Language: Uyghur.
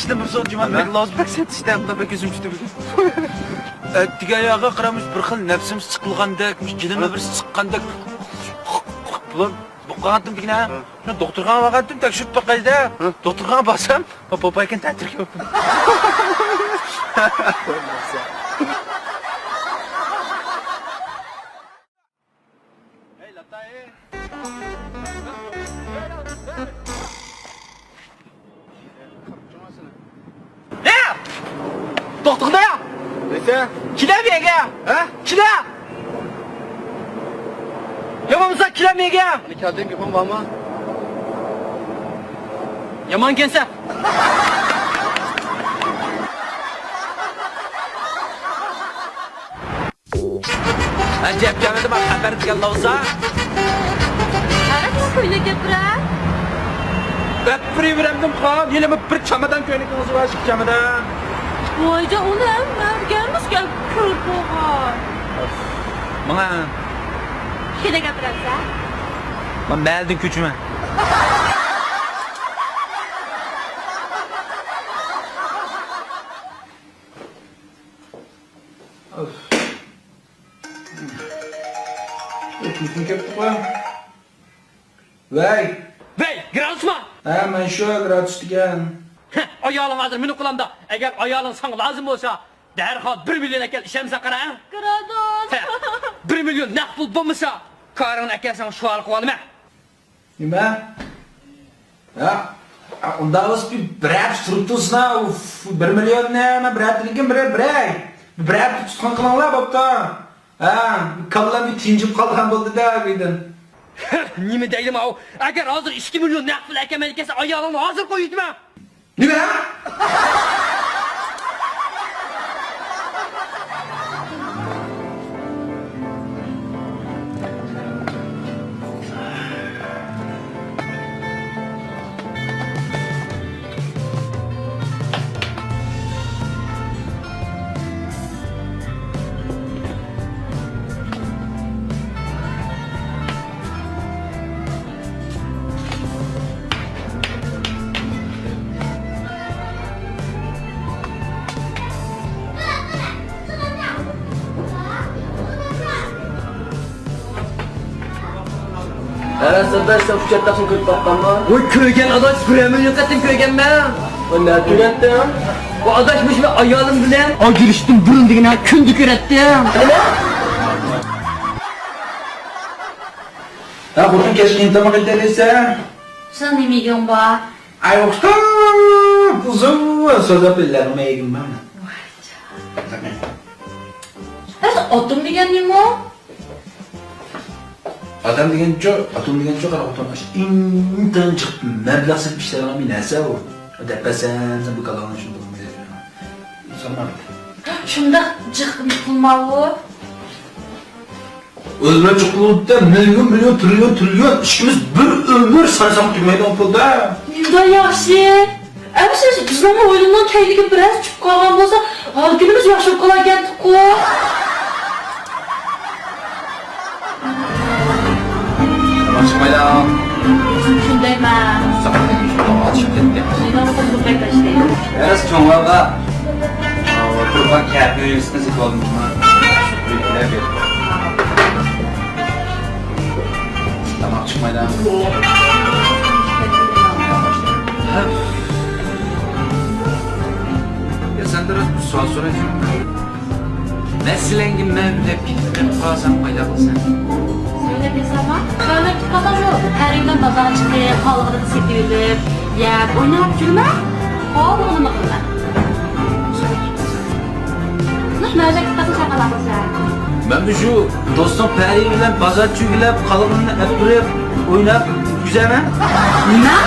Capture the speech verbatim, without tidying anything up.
بىر سوغ جۇما بەك لازىم بەك سەت ئىشتە بۇلار بەك ئۆزۈم چۈشتۈم. ئەتىگەن ياغا قارىمىش بىر خىل نەپسىمىز سىقىلغاندەك، جېنىمىز بىر سىققاندەك. بۇلار بۇ قانتىم دېگىنە. شۇ دوختۇرخانىغا بارغانتىم تەكشۈرۈپ باقايدە. دوختۇرخانىغا بارسام، بۇ پوپايكىن تەتۈرگە بوپتۇ. توختىغىنا! نېسە؟ كېلە مېگە! ھە؟ كېلە! يا بولمىسا كېلە مېگە! ئەنە كەلدىم، گېپىڭ بارمۇ؟ يامان ئىكەنسەن! ئەجەب جامىدىما خەۋەر دېگەن لوزا. ئەرەبچە كۆينەك گەپرە. ئەپرىۋرەمدىم خان، يەنە بىر چامادان كۆينىكىڭىز بار، ئىككى چامادان. ۋايجان، ئۇنى ھەممە ئۆگەنمىسكەن كۆر بولغان. ماڭا. كېلە گەپرەمسە. مەن مەلدىن كۆچىمەن. تېلېفون كەپتۇ. ۋەي! ۋەي، گرادۇسما؟ ھە، مەن شۇ گرادۇس دېگەن. ھە، ئايالىڭ ھازىر مېنىڭ قولۇمدا. ئەگەر ئايالىڭ ساڭا لازىم بولسا، دەرھال بىر مىليون ئەكەل، ئىشەنمىسەڭ قارا، ھە؟ گرادۇس! ھە، بىر مىليون نەق پۇل بولمىسا، كارىڭنى ئەكەلسەڭ شۇ ھال قىلىۋالىمەن. نېمە؟ ھە؟ ئۇنداق بولسا بىر، بىر ھەپتە تۇرۇپ تۇرسىنا، ئۇف، بىر مىليوننى مەن بىر ھەپتىدىن كېيىن بېرەي، بېرەي. بىر ھەپتە تۇتقۇن قىلىڭلار، بوپتۇ. ھە، كاللام بىر تىنجىپ قالغان بولدى-دە، بىردىن. نېمە دەيدىم ئاۋۇ؟ ئەگەر ھازىر ئىككى مىليون نەق پۇل ئەكەلمەيدىكەنسەن، ئايالىڭنى ھازىر قويۇۋېتىمەن. نېمە؟ ھە، سىرداش، سەن ئۇچار تاقسىنى كۆرۈپ باققانما؟ ۋاي، كۆرگەن ئاداش، بىرەر مىليون قېتىم كۆرگەنمەن. ۋاي، نەدە كۆرەتتىڭ؟ ۋاي ئاداش، مۇشۇ مەن ئايالىم بىلەن ئاجرىشىشتىن بۇرۇن دېگىنە كۈندە كۆرەتتىم. نېمە؟ ھە، خوتۇن، كەچكە نېمە تاماق ئېتەلەيسەن؟ سېنىڭ نېمە يېگۈڭ بار؟ ئاي، ئوخشاپ ئۇزۇن سۆزلەپ بىللەرمۇ يېگىن مەن. ۋاي جان. ئەسلى ئاتوم دېگەن نېمە؟ ئادەم دېگەنچۇ، ئاتوم دېگەنچۇ، قارا ئاتوم ئىنتايىن جىق مەبلەغ سېلىپ ئىشلەيدىغان بىر نەرسە ئۇ. دەپ بەرسەم، سەن بۇ كاللاڭنى شۇنداق قىلمايسەن. شۇنداق جىق قىلماۋۇ. ئۆزىمىزنى چوقۇلۇپ مىليون، مىليون، تىرىليون، تىرىليون، ئىككىمىز بىر ئۆمۈر سانىساق تۈگىمەيدىغان پۇل-دە. نېمانداق ياخشى. ئەمىسە بىزنىڭمۇ ھويلىنىڭ كەينىگە بىرەرسى چۈشۈپ قالغان بولسا، ھال كۈنىمىز ياخشى بولۇپ قالاركەنتۇققۇ. تاماق چىقمايدۇ. شۇندايمەن. ساقلاپ چىقىپ كەتتى. مېنىڭ قىزىم بەك ئاشتى. ئەرەس چوڭلارغا بىر بار كەپىنى سېتىۋالدىم. تاماق چىقمايدۇ. يا سەن بىر سوئال سورايسەن. مەسىلەڭگە مەن دەپ كېتىپ قالسام قايداق قىلىسەن؟ سۆيلەپ كېتىسەنما؟ سۆيلەپ كېتىپ قالسام شۇ پەرى بىلەن بازارغا چىقىپ، قالغىنىنى سېتىۋېلىپ، يەپ، ئويناپ يۈرمە. قالغىنىنى قىلىمەن. مەن سۆيلەپ كېتىپ قالسام سەن قانداق قىلىسەن؟ مەنمۇ شۇ دوستۇڭ پەرى بىلەن بازار چۈگىلەپ، قالغىنىنى ئەپ بېرىپ، ئويناپ يۈرگۈزەمەن. نېمە؟